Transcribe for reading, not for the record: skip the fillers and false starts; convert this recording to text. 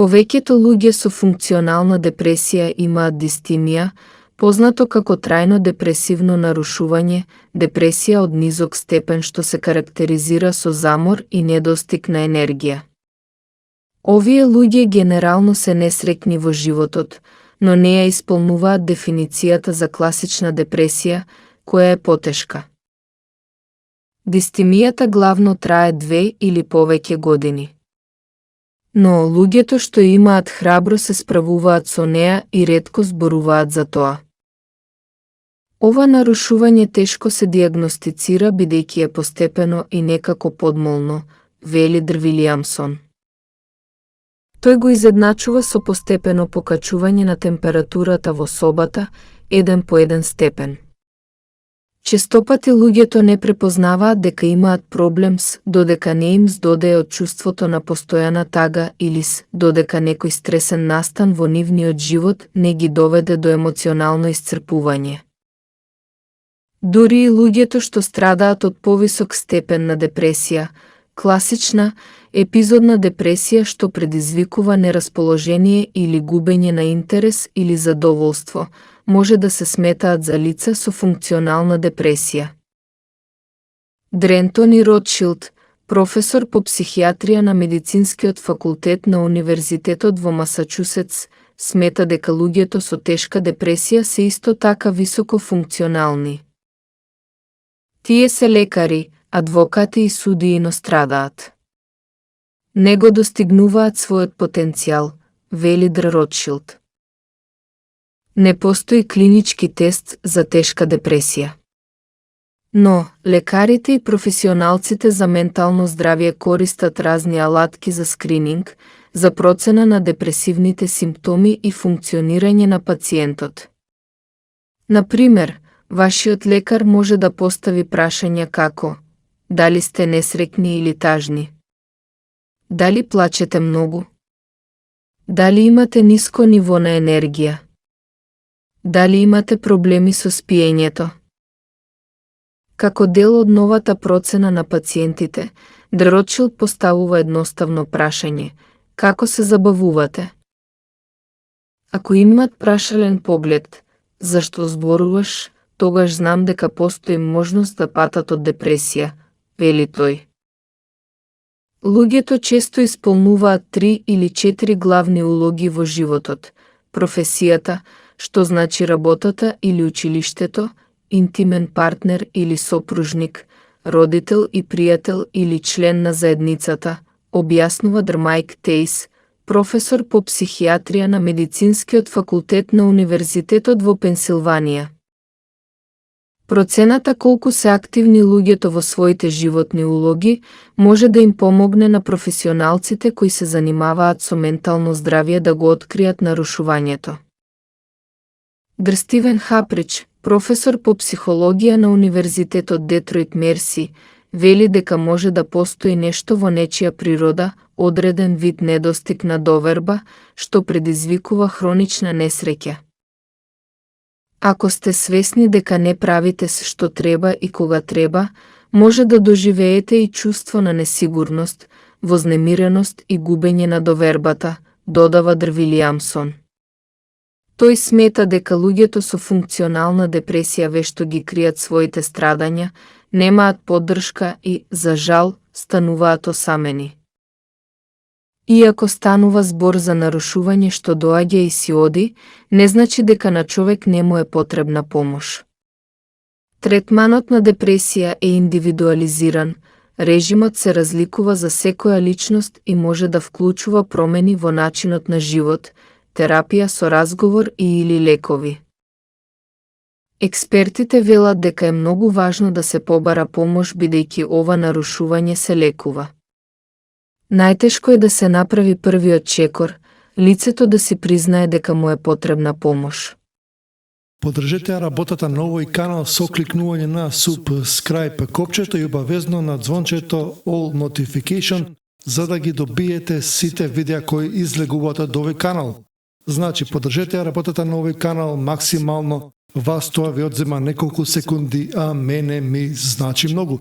Повеќето луѓе со функционална депресија имаат дистимија, познато како трајно депресивно нарушување, депресија од низок степен што се карактеризира со замор и недостиг на енергија. Овие луѓе генерално се несреќни во животот, но не ја исполнуваат дефиницијата за класична депресија, која е потешка. Дистимијата главно трае 2 или повеќе години. Но луѓето што имаат храбро се справуваат со неа и ретко зборуваат за тоа. Ова нарушување тешко се дијагностицира бидејќи е постепено и некако подмолно, вели Вилијамсон. Тој го изедначува со постепено покачување на температурата во собата, 1 по 1 степен. Честопати луѓето не препознаваат дека имаат проблем додека не им здодее од чувството на постојана тага или додека некој стресен настан во нивниот живот не ги доведе до емоционално исцрпување. Дури и луѓето што страдаат од повисок степен на депресија, класична, епизодна депресија што предизвикува нерасположение или губење на интерес или задоволство, може да се сметаат за лица со функционална депресија. Дрентон Ротшилд, професор по психијатрија на Медицинскиот факултет на Универзитетот во Масачусетс, смета дека луѓето со тешка депресија се исто така високо функционални. Тие се лекари, адвокати и судии, но страдаат. Не го достигнуваат својот потенцијал, вели Ротшилд. Не постои клинички тест за тешка депресија. Но, лекарите и професионалците за ментално здравје користат разни алатки за скрининг, за процена на депресивните симптоми и функционирање на пациентот. Например, вашиот лекар може да постави прашања како: дали сте несреќни или тажни? Дали плачете многу? Дали имате ниско ниво на енергија? Дали имате проблеми со спиењето? Како дел од новата процена на пациентите, Ротшилд поставува едноставно прашање: како се забавувате? Ако имат прашален поглед: зашто зборуваш, тогаш знам дека постои можност да патат од депресија, вели тој. Луѓето често исполнуваат 3 или 4 главни улоги во животот: професијата, што значи работата или училиштето, интимен партнер или сопружник, родител и пријател или член на заедницата, објаснува Майк Тейс, професор по психијатрија на Медицинскиот факултет на Универзитетот во Пенсилванија. Процената колку се активни луѓето во своите животни улоги може да им помогне на професионалците кои се занимаваат со ментално здравје да го откријат нарушувањето. Стивен Хаприч, професор по психологија на Универзитетот Детройт Мерси, вели дека може да постои нешто во нечија природа, одреден вид недостиг на доверба, што предизвикува хронична несреќа. Ако сте свесни дека не правите се што треба и кога треба, може да доживеете и чувство на несигурност, вознемиреност и губење на довербата, додава Вилијамсон. Тој смета дека луѓето со функционална депресија вешто ги кријат своите страдања, немаат поддршка и, за жал, стануваат осамени. Иако станува збор за нарушување што доаѓа и си оди, не значи дека на човек не му е потребна помош. Третманот на депресија е индивидуализиран, режимот се разликува за секоја личност и може да вклучува промени во начинот на живот, терапија со разговор и или лекови. Експертите велат дека е многу важно да се побара помош бидејќи ова нарушување се лекува. Најтешко е да се направи првиот чекор, лицето да си признае дека му е потребна помош. Поддржете работата на овој канал со кликнување на subscribe копчето и обавезно на звончето All Notification за да ги добиете сите видеа кои излегуваат од овој канал. Значи, поддржете работата на овој канал максимално. Вас тоа ви одзема неколку секунди, а мене ми значи многу.